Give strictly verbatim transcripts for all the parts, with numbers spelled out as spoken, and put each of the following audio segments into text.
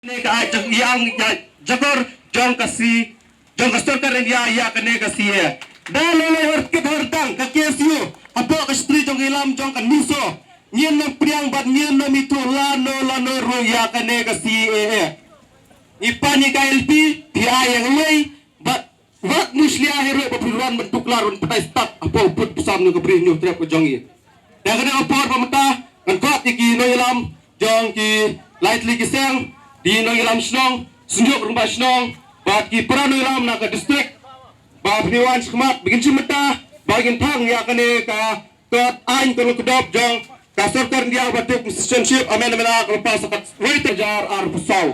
Kane ka ai jong ïa, ïa jakor jong ka C, jong ka sorkar India ïa kane ka C A A. Da lei lei hor kit hor dang ka K S U hapoh ka shtri jong ka ïalam jong ka NESO. Ngin ym pdiang bad ngin ym ithuh lano lano ruh ïa kane ka C A A. Ngi pan ïa ka I L P, phi ai ïa ka lei bad wat mushlia hi ruh ba phi wan ban tuklar ban pyntai stad hapoh u pud u sam jong ka bri Hynñiewtrep ka jong ngi. Da kane ka por ba mynta ngan khot ïa ki nongïalam jong ki lai tylli ki seng, ki nongïalam shnong, synjuk rangbah shnong bad ki para nongïalam na ka district ba phin wan shakhmat ba kin shim bynta ba kin thang ïa kane ka kot aiñ kyrkhu kdop jong ka sorkar India ba dei Constitution Amendment Act lyngba sa katwei hajar arphew saw.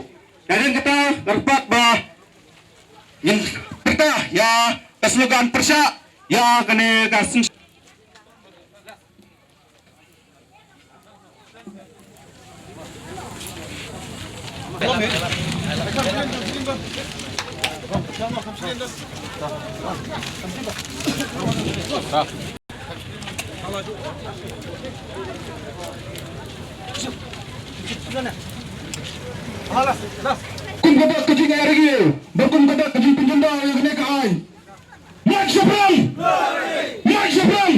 Hadien kata nga kyrpad ba ngin pyrta ïa ka slogan pyrshah ïa kane ka syn- Kum ka dak ka jingïarap, ba kum ka dak ka jingpynjynjar ïa kane ka aiñ. March shaphrang! March shaphrang!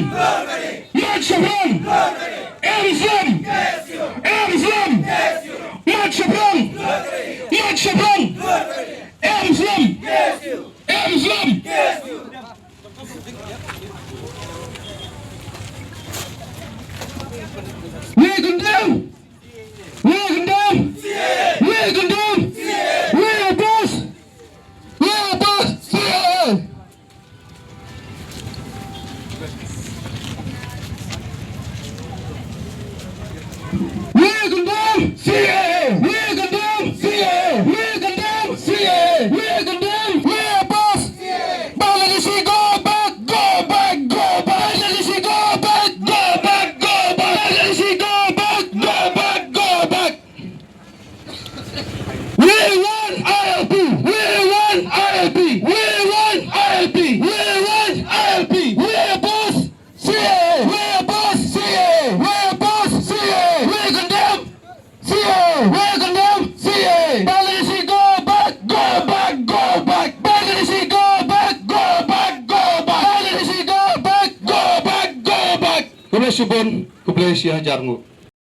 March shaphrang! Em slem! Em slem! March shaphrang! March shaphrang! Em slem! Em slem! We condemn! We condemn! We condemn! We oppose! We oppose C A A! We condemn C A A! We condemn C A A! We condemn C A A! We condemn! We oppose! Bangladeshi, go back, go back, go back! Bangladeshi, go back, go back, go back! Bangladeshi, go back, go back, go back! We want I L P! We want I L P! We want I L P! We want I L P! We oppose C A A! We oppose C A A! We oppose C A A! We condemn C A A! We condemn C A A! Bangladeshi, go back! Go back! Go back! Bangladeshi, go back! Go back! Go back! Bangladeshi, go back! Go back! Go back! Khublei shibun, khublei shihajar nguh.